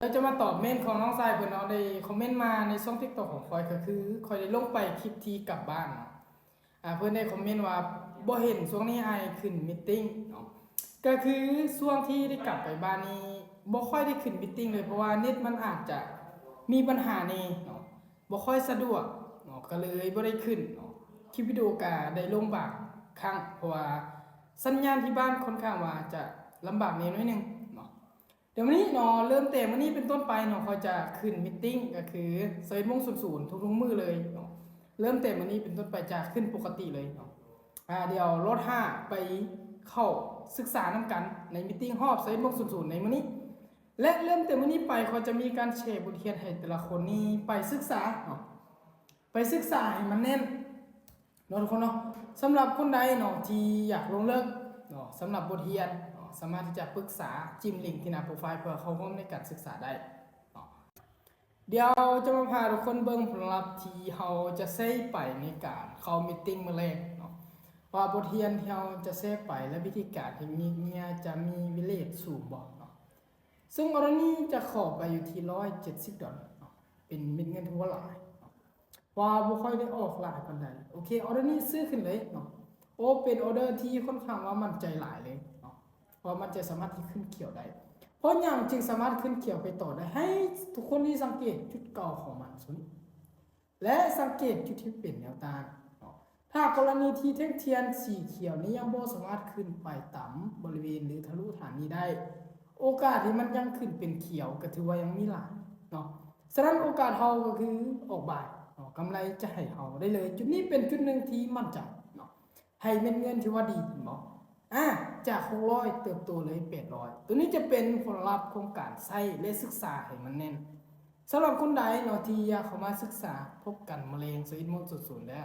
ແລ້ວຈະມາຕອບເມັນຂອງນ້ອງຊາຍເພິ່ນເນາະ ໄດ້ຄອມເມັນມາໃນຊ່ອງ TikTok ຂອງຂ້ອຍ ກໍຄືຂ້ອຍໄດ້ລົງໄປຄລິບທີ່ກັບບ້ານເນາະ. ອາ ເພິ່ນໄດ້ຄອມເມັນວ່າ ບໍ່ເຫັນຊ່ວງນີ້ອ້າຍຂຶ້ນມີດຕິງເນາະ. ກໍຄືຊ່ວງທີ່ໄດ້ກັບໄປບ້ານນີ້ ບໍ່ຄ່ອຍໄດ້ຂຶ້ນມີດຕິງເລີຍ ເພາະວ່າເນັດມັນອາດຈະມີບັນຫາແດ່ເນາະ ບໍ່ຄ່ອຍສະດວກເນາະ ກໍເລີຍບໍ່ໄດ້ຂຶ້ນເນາະ. ຄລິບວິດີໂອກໍໄດ້ລົງບາງຄັ້ງ ເພາະວ່າສັນຍານທີ່ບ້ານຄ່ອນຂ້າງວ່າຈະລຳບາກແດ່ໜ້ອຍໜຶ່ງເນາະ. ດຽວມື້ນີ້ເນາະ ເລີ່ມແຕ່ມື້ນີ້ເປັນຕົ້ນໄປເນາະ ຂ້ອຍຈະຂຶ້ນມີດຕິງ ກໍຄືຊາວເອັດໂມງສູນສູນທຸກໆມື້ເລີຍເນາະ. ເລີ່ມແຕ່ມື້ນີ້ເປັນຕົ້ນໄປຈະຂຶ້ນປົກກະຕິເລີຍເນາະ. ອາ ດຽວລໍຖ້າໄປເຂົ້າສຶກສານຳກັນໃນມີດຕິງຮອບຊາວເອັດໂມງສູນສູນໃນມື້ນີ້ ແລະ ເລີ່ມແຕ່ມື້ນີ້ໄປ ຂ້ອຍຈະມີການແຊບົດຮຽນໃຫ້ແຕ່ລະຄົນນີ້ໄປສຶກສາເນາະ ໄປສຶກສາໃຫ້ມັນແໜ້ນເນາະທຸກຄົນເນາະ. ສຳລັບຄົນໃດເນາະທີ່ຢາກລົງເລິກເນາະ ສຳລັບບົດຮຽນເນາະ ສາມາດທີ່ຈະປຶກສາ ຈິມລິງທີ່ໜ້າໂປຣໄຟເພື່ອເຂົ້າຮ່ວມໃນການສຶກສາໄດ້ເນາະ. ດຽວຈະມາພາທຸກຄົນເບິ່ງຜົນລັບທີ່ເຮົາຈະໃຊ້ໄປໃນການເຂົ້າມີດຕິງມື້ແລກເນາະ ວ່າບົດຮຽນທີ່ເຮົາຈະແຊໄປ ແລະ ວິທີການທີ່ມີເງຍຈະມີເວເລດສູງບໍ່ເນາະ. ເຊິ່ງອໍເດີນີ້ຈະຂໍໄປຢູ່ທີ່ຮ້ອຍເຈັດສິບດອນເນາະ ເປັນເມັດເງິນທີ່ວ່າຫຼາຍເນາະ ເພາະວ່າບໍ່ຄ່ອຍໄດ້ອອກຫຼາຍປານໃດ. ໂອເຄ ອໍເດີນີ້ຊື້ຂຶ້ນເລີຍເນາະ. ໂອ ເປັນອໍເດີທີ່ຄ່ອນຂ້າງວ່າໝັ້ນໃຈຫຼາຍເລີຍເນາະ ເພາະວ່າໝັ້ນໃຈສາມາດທີ່ຂຶ້ນຂຽວໄດ້. ເພາະຫຍັງຈຶ່ງສາມາດຂຶ້ນຂຽວໄປຕໍ່ໄດ້? ໃຫ້ທຸກຄົນນີ້ສັງເກດຈຸດເກົ່າຂອງມັນຊຸນີ້ ແລະ ສັງເກດຈຸດທີ່ເປັນແນວຕ້ານເນາະ. ຖ້າກໍລະນີທີ່ແທ່ງທຽນສີຂຽວນີ້ຍັງບໍ່ສາມາດຂຶ້ນໄປຕາມບໍລິເວນ ຫຼື ທະລຸຖານນີ້ໄດ້ ໂອກາດທີ່ມັນຍັງຂຶ້ນເປັນຂຽວກໍຖືວ່າຍັງມີຫຼາຍເນາະ. ສະນັ້ນໂອກາດເຮົາກໍຄືອອກບາຍເນາະ ກຳໄລຈະໃຫ້ເຮົາໄດ້ເລີຍ. ຈຸດນີ້ເປັນຈຸດໜຶ່ງທີ່ໝັ້ນໃຈເນາະ ໃຫ້ເມັດເງິນທີ່ວ່າດີເຫັນບໍ່? ອາ ຈາກຫົກຮ້ອຍເຕີບໂຕເລີຍແປດຮ້ອຍ. ໂຕນີ້ຈະເປັນຜົນລັບຂອງການໃຊ້ ແລະ ສຶກສາໃຫ້ມັນແໜ້ນ. ສຳລັບຄົນໃດເນາະທີ່ຢາກເຂົ້າມາສຶກສາ ພົບກັນມື້ແລງຊາວເອັດໂມງສູນສູນເດີ້.